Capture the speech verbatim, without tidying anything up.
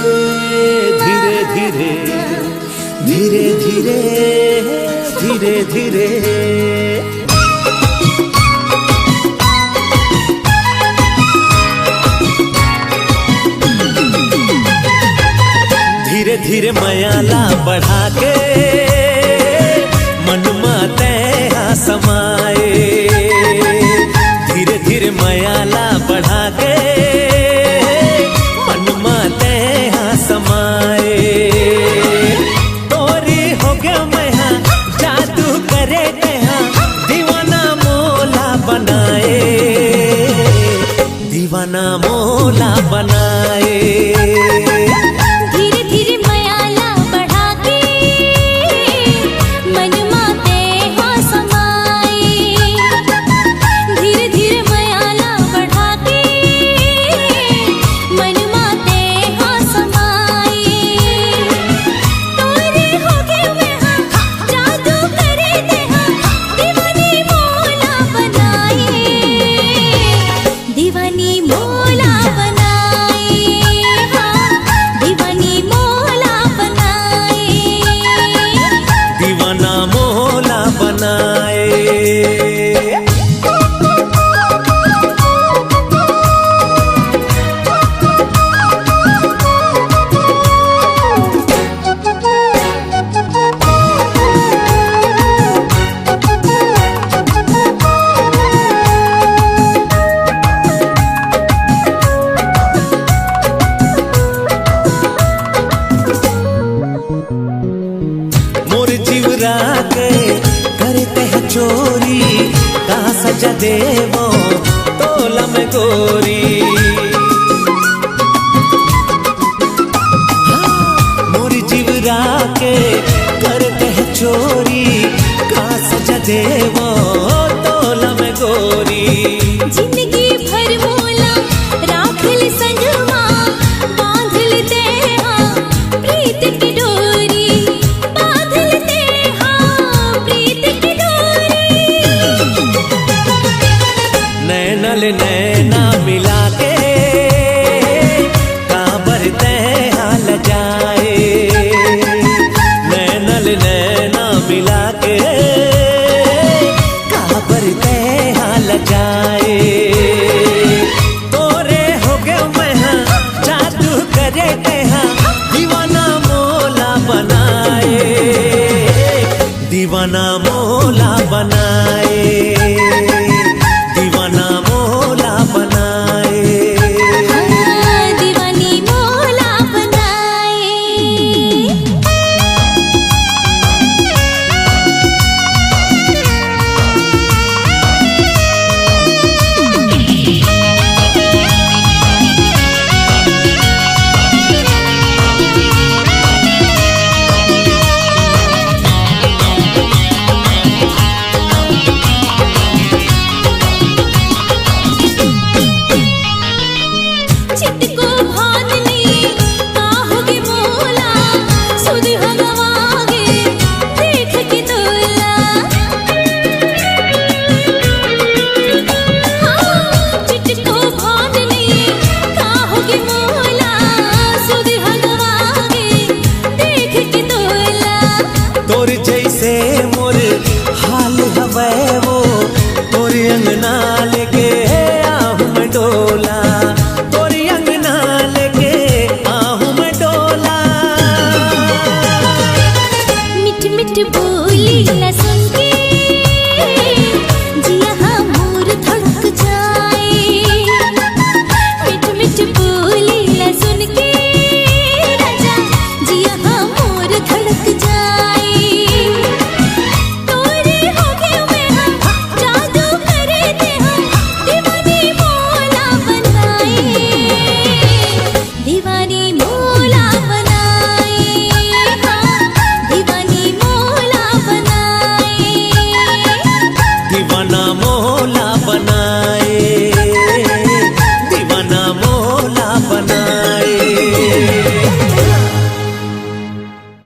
धीरे धीरे, धीरे धीरे, धीरे धीरे। धीरे धीरे मया ला बढ़ा के मन मा तैं हा समाए। धीरे धीरे मया ला बढ़ा के मन मा तैं हा समाए। तोरी हो गया मैं हा, जादू करे तैं हा, दीवाना मोला बनाए। दीवाना मोला बनाए। धीरे धीरे मया ला बढ़ा के मन मा तैं हा समाए। धीरे धीरे मया ला बढ़ा के मन मा तैं हा समाए। तोरे होगे मैं हा, जादू करे तैं हा, दीवानी मोला बनाए। दीवानी मोला बनाए, हाँ, दीवानी मोला बनाए। दीवाना मोला बनाए। मोर जीवरा के करते हैं चोरी, का सजा देवो तोला में गोरी। हाँ, मोर जीवरा के करते हैं चोरी, का सजा देवो तोला में गोरी। जिंदगी भर मोला राखल संगमा, बांधल तैं हा प्रीत के डोरी, बांधल तैं हा प्रीत के डोरी। नैना ले नैना मिला के काबर तैं हा लजाए। नैना ले नैना मिला के काबर तैं हा लजाए। तोरे होगे मैं हा, जादू करे तैं हा, दीवाना मोला बनाए। दीवाना मोला बनाए। दीवाना मोला बनाए। हाँ, दीवानी मोला बनाए। चिटको भान नइ का होगे मोला, सुध हगवागे देख के तोला। हाँ, चिटको भान नइ का होगे मोला, सुध हगवागे देख के तोला। तोर जैसे मोर हाल हवय वो, तोर अंगना लेके आहूँ मैं डोला, तोर अंगना लेके आहूँ मैं डोला। मिठ मिठ बोली ला